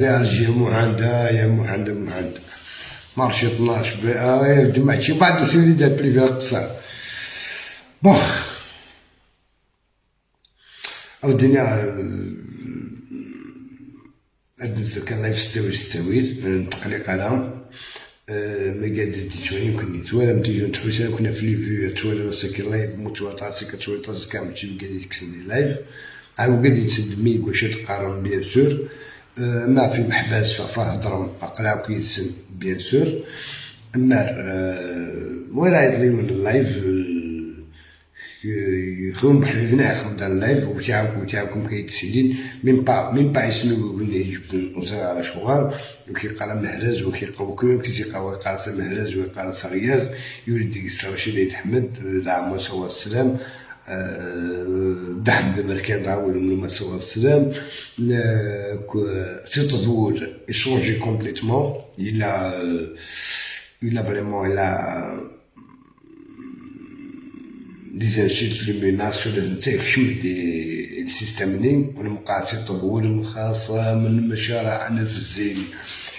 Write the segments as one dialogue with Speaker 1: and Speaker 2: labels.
Speaker 1: يا محمد، يا محمد، محمد marché 12 جمعت شي بعد سيدي دار privé قصار. bon او الدنيا كان live ستاوي ستاوي نتقلق على ما قاد شوية يمكن يتوالا متيجي نتحوس كنا في les vues توالا راسك live متواطا سكا توالا راسك ماشي قاد يتكسن live عاود قاد يتسد مي واش تقارن bien sûr. ما في محباس فهضر عقلاو كيتسن bien sûr. اما ولا يطليون ال live يخدم بحبيبنا يخدم ال live وتاعكم كيتسلين même pas même pas اسمي وين يجبد وزير على شغال وكيقرا مهرز وكيقرا كل كيقرا قرا مهرز ويقرا صغياز يولد ديك السراشي يتحمد دعم سوا السلام دحم بركان دعوة من سوا السلام في تطور يشونجي complètement. il a vraiment il a les insultes، les menaces، تيخشم دي ال système ني ونبقى في تطور خاصة من مشارع انا في الزين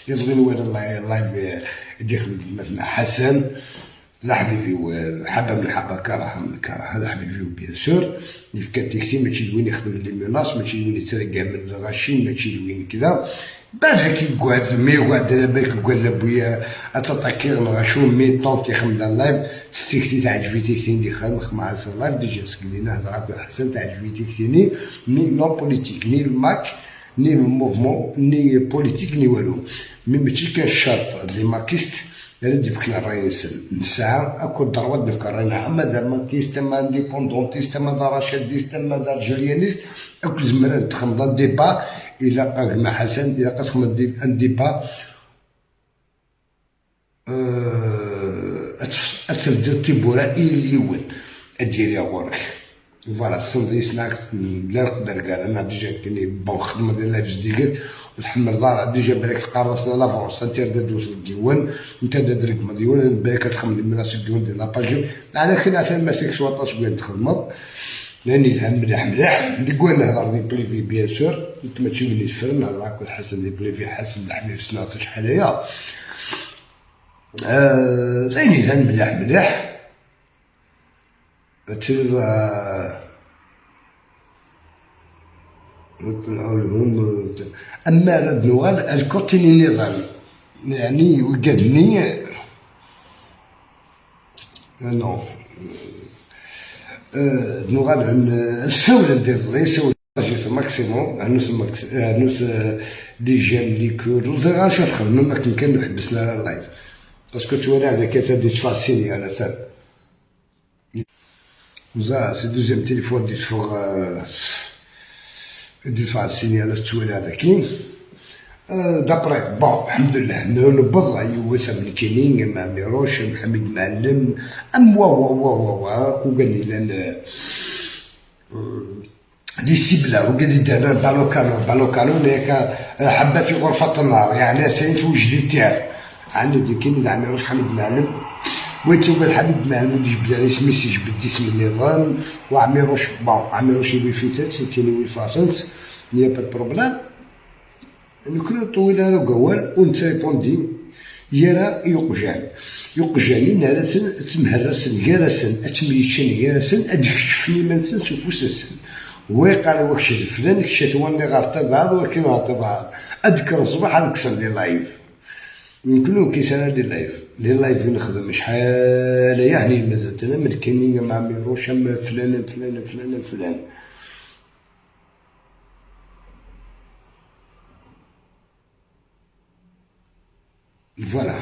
Speaker 1: يظلم ولا ال live يخدم مثلا حسن لا حبيبي حبه من حبه كره من كره هذا حبيبي bien sûr يفكا تيكتي ماشي وين يخدم les menaces، ماشي وين يترقى من الغشي، ماشي وين كذا بالك يقعد mais يقعد بالك يقعد بويا اتاكي نغشو mais tant que يخدم ال live ستيكتي تعجبي تيكتي ندي خدم مع ال live déjà سكلينا هضره حسن تعجبي تيكتيني mais non politique ni الماك ni mouvement ni politique ni والو mais ماشي كان الشرط les makistes لا ديفك الراي نسعى اكل droit ديفك الراي اما دا makiste اما indépendantiste اما دا rachadiste اما دا algérianiste اكل زمران تخمض débat الى قاك مع حسن الى قاك un débat اتسد تيبورا اليون ادير يا غورك voilà تصندي سناك لا نقدر كاع انا déjà كاين bon خدمة ديال live جديد وتحمل دار déjà بالك تقرصنا l'avance انت دا دوز الديوان انت دا درك مديون بالك تخمم من راسك الديوان ديال la page على خير عشان ما سيك سواطاش بغيت تخدم لاني الهم مليح مليح نقول نهضر des privés bien sûr انت ماشي من يسفر نهضر كل حسن des privés حسن الحبيب سنة شحال هي ثاني الهم مليح مليح نطلعوا لهم اما رد نوغال الكوتيني نظام يعني وقادني نو نوغال السولة ندير لي سولة جيت ماكسيموم نوس ماكس نوس دي جيم دي كور وزير شوف خدمة ما كان حبسنا اللايف باسكو توالي هذاك تدي تفاسيني انا ثان وزا سي دوزيام تيليفون دي تفوق دي فاسيني توالي هذاك d'après bon الحمد لله نبض يوسف من كينين مع ميروش محمد معلم ام وا وا وا وا وا وقال لي لان دي سيبلا وقال لي دار بالوكانو بالوكانو حبه في غرفة النار يعني سين توجدي تاع عندي كاين زعما ميروش حميد معلم بغيت تقول حميد معلم ودي جبد على اسمي جبد اسم النظام وعميروش bon عميروش يوي فيتات كاين يوي فاسنت n'y a pas problème نكون طويلة راه قوال وانت répondre يرا يقجان يقجاني نالسن تمهرسن غيرسن اتميشن غيرسن ادكشفني منسن سفوسسن ويقال وكش فلان كشت واني غير تبعض وكي تبعض اذكر الصباح هذاك les lives نكونو كيسالا les lives les lives نخدم شحال يعني مازلت انا من كاينين مع ميروش فلان فلان فلان فلان voilà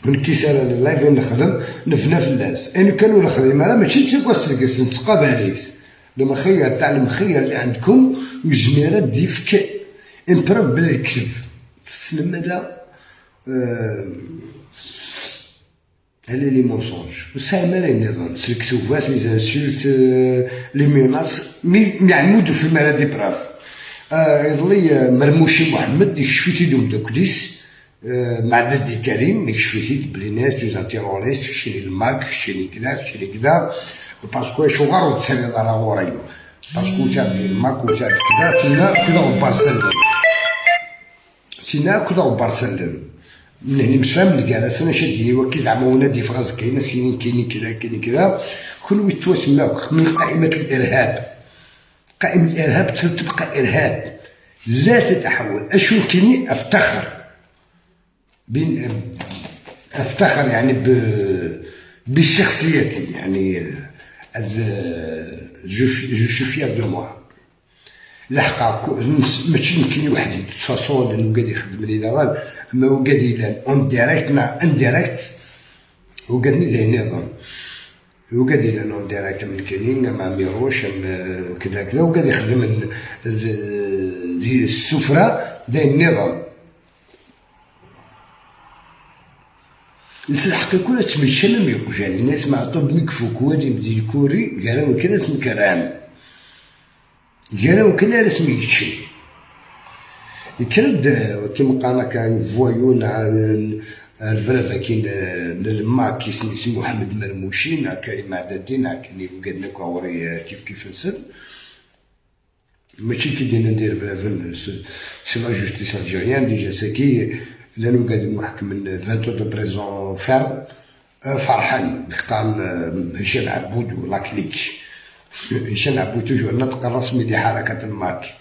Speaker 1: ونكيسال ال live نخدم نفنا في الناس انا كانوا نخدم راه ماشي تيقوا السرقس نتقابليس المخير تاع المخير اللي عندكم وجميرة ديفك امبروف بلا الكذب تسلم هذا على les mensonges وسامر النظام سلكتوفات les insultes les menaces mais يعمدوا في المال des preuves يظلي مرموشي محمد يشفيتي دوم دوكليس مع دادي كريم يشفيتي بلي ناس des terroristes شيني الماك شيني كذا شيني كذا parce que شو غارو تسالي دارا غوري parce que تاع الماك وتاع كذا تينا كذا غبار سلم، تينا كذا غبار سلم. من هنا مش فاهم كاع انا شاديني وكي زعما ونادي في غاز كاين سنين كاينين كذا كاينين كذا. كل يتوسماك من قائمة الإرهاب. قائمة الإرهاب تبقى إرهاب لا تتحول. أشو كيني أفتخر بين أفتخر يعني بشخصيتي، يعني je suis fier de moi. لحقا ماشي يمكن وحدي façon لانه قاعد يخدم لي دابا، اما هو قاعد يلان en direct مع indirect، هو قاعد زي النظام، هو قاعد يلان en direct من كاينين مع ميروش كذا كذا، وقاعد يخدم دي السفرة داي النظام. الحق يكون تمشى لم يكوش، يعني الناس مع طب مكفوك وادي بدي الكوري قالوا كان اسم كرام، قالوا كان اسم يتشي يكرد. كيما قال كان فوايون الفرافا كاين الماك كيسمي محمد مرموشي كريم عدادين كاين وقعدنا كوري كيف كيف نسد ماشي كي دينا ندير فرافا c'est la justice algérienne déjà ساكي لانو قاعد محكم من 20 de prison ferme. فرحان نختار هشام عبود و la clique. هشام عبود toujours النطق الرسمي لحركة الماك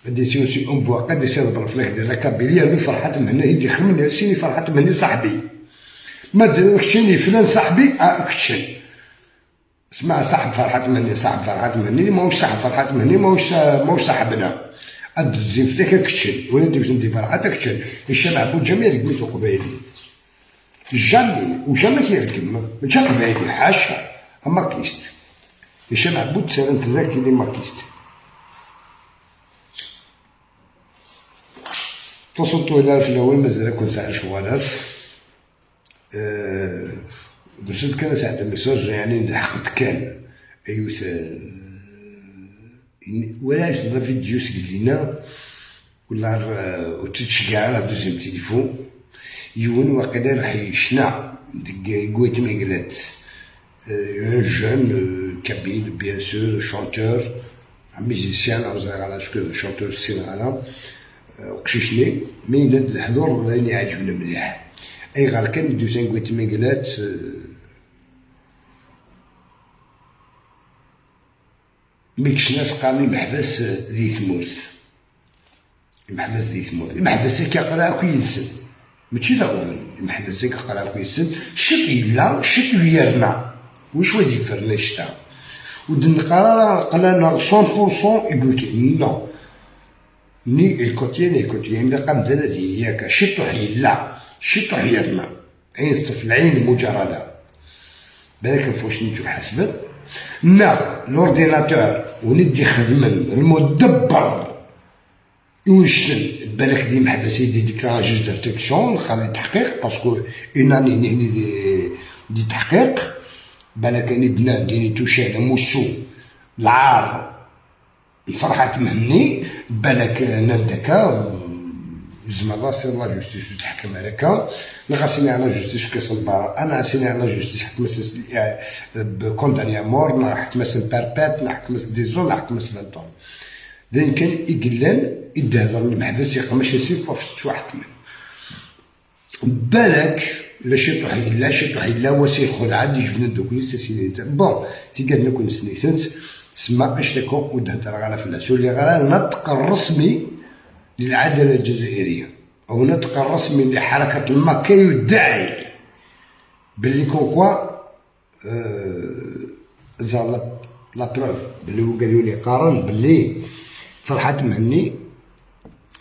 Speaker 1: دي سي سي ام بواقع دي سي ضرب فلاك ديال كابيليا اللي فرحات من هنا يجي خمني سيني فرحات من صاحبي ما دركشني فلان صاحبي اكشن اسمع صاحب فرحات مهني، صاحب فرحات مهني ماهوش صاحب فرحات مهني، ماهوش صاحبنا. الزين فليك اكشن ولا ديك ندي فرحات اكشن. هشام عبود jamais ركبيتو قبايلي jamais و jamais تيركب ماشي قبايلي حاشا makiste. هشام عبود سالنت ذاك اللي makiste. تصوتو إلى في الأول مازال كون ساعة شوالات. بس كان ساعة message يعني لحقت كان أيوث ولا لا فيديو سجلنا ولا وتتشجع على deuxième téléphone يون وقيلا راح يشنع ديك قويت ميقلات un jeune kabyle bien sûr chanteur musicien على شكون chanteur السينغالا وقشيشني mais ند الحضور راني عاجبني مليح. اي غير كان دوزيام قويت ميقلات ميكش ناس قالي محبس ذي ثمورت، محبس ذي ثمورت، محبس كيقرا كي ينسد ماشي ضروري محبس كيقرا كي ينسد شط يلا شط ويرنا واش وادي يفرنا الشتا ودن قرار قلنا 100% يقولك نو ني الكوتيان الكوتيان اللي قام ثلاثة ياك شطو لا شطو حيرنا عين الطفل العين المجردة بالك فواش نتو حاسبا نا l'ordinateur وندي خدمن المدبر يونشن بالك دي محبس دي déclarer juge d'instruction قضية تحقيق parce que une année نهني دي تحقيق بالك اني دنا ديني توشي موسو العار الفرحة مهني بالك نندكا زعما لا c'est la justice تحكم عليك نغاسيني على justice كاس البراءة انا عسيني على justice حكمت condamné à mort حكمت perpète نحكمت dix ans نحكمت 20 لان كان يقلان يدهضر المحبس يقمش يسيف وفي واحد من بالك لا شي طوح لا شي طوح لا وسي خلع عاد يجبنا دوك لي سيني bon تيقال نكون سنيسنت سما اشتكو ودهضر غير فلاس واللي غير النطق الرسمي للعدالة الجزائرية أو النطق الرسمي لحركة الماك يدعي باللي comme quoi زال la preuve باللي هو قالوا لي قارن باللي فرحات مهني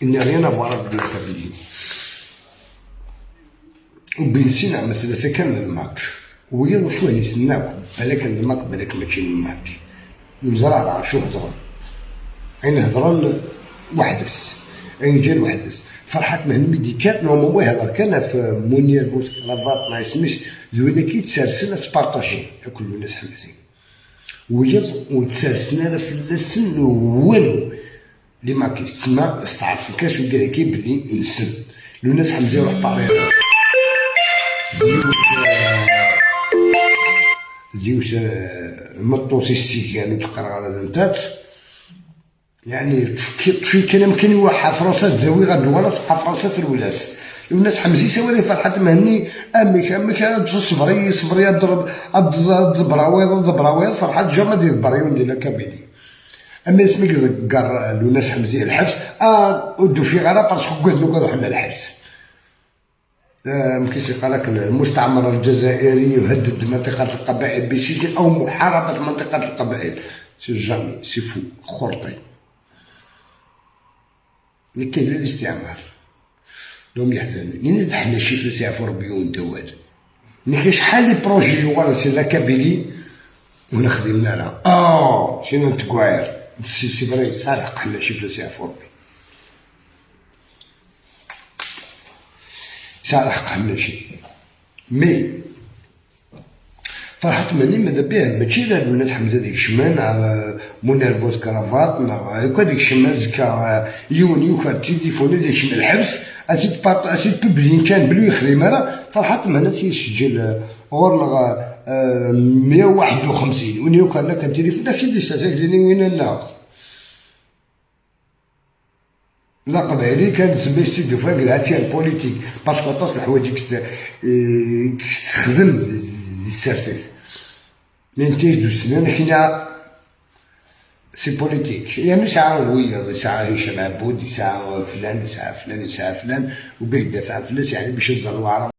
Speaker 1: il n'a rien à voir بالكابيلي وبين سنة مثلا سكن الماك ويلا شو نستناكم بالك الماك بالك ماشي الماك مزرعة شو هضران عين هضران وحدس عين جال وحدس فرحات مهني ميديكات نورمالمون يهضر كان في مونير فوت كرافات ما يسميش زوينة كي تسرسل تبارطاجي كل الناس حماسين ويض وتسرسلنا في السن والو لي ماكيس تسمى استعرف الكاس وقال كي بلي نسب لو الناس حمزة يروح طريق ديوس مطوسي السيكان وتقرا على نتات يعني في كلام كان يوحى فرنسا تزاوي غاد ولا فرنسا الولاس الناس حمزي سوالي فرحات مهني امك امك صفري صفري اضرب ضبراويض ضبراويض فرحات جا ما دير بريون ديال كابيني. اما اسمك ذكر الناس حمزي الحبس ودو في غرا parce que قلت لو حنا الحبس. مكيس قال لك المستعمر الجزائري يهدد منطقة القبائل بسجن أو محاربة منطقة القبائل. c'est jamais c'est faux خرطي. كاين الاستعمار لهم يحزنون. لأن حنا شي فلوس يعرفوا ربي وندوال. نكاين شحال les projets يوغال c'est la Kabylie ونخدمنا لها. شنو نتكواير c'est vrai الحق حنا شي فلوس يعرفوا ربي. ساعة حق حنا شي mais فرحت ماني ماذا بيه ماشي لا الناس حمزة ديك الشمان مونيرفوت كرافات هكا ديك الشمان زكا يون يوكا التليفون ديك الشمان الحبس اسيد بارت اسيد بوبلين كان بلو يخدم راه فرحت مهنا تيسجل غور 151 ونيوكا لك التليفون داكشي اللي ساك وين لا لا قبايلي كان تسمى ستيديو فاق هاتي البوليتيك باسكو طاس الحوايج تخدم السيرتيت ننتج دو سنان حنا سي بوليتيك يعني ساعة ويض ساعة هشام عبود ساعة فلان ساعة فلان ساعة فلان وبيه يدافع فلس يعني باش يتزلوا.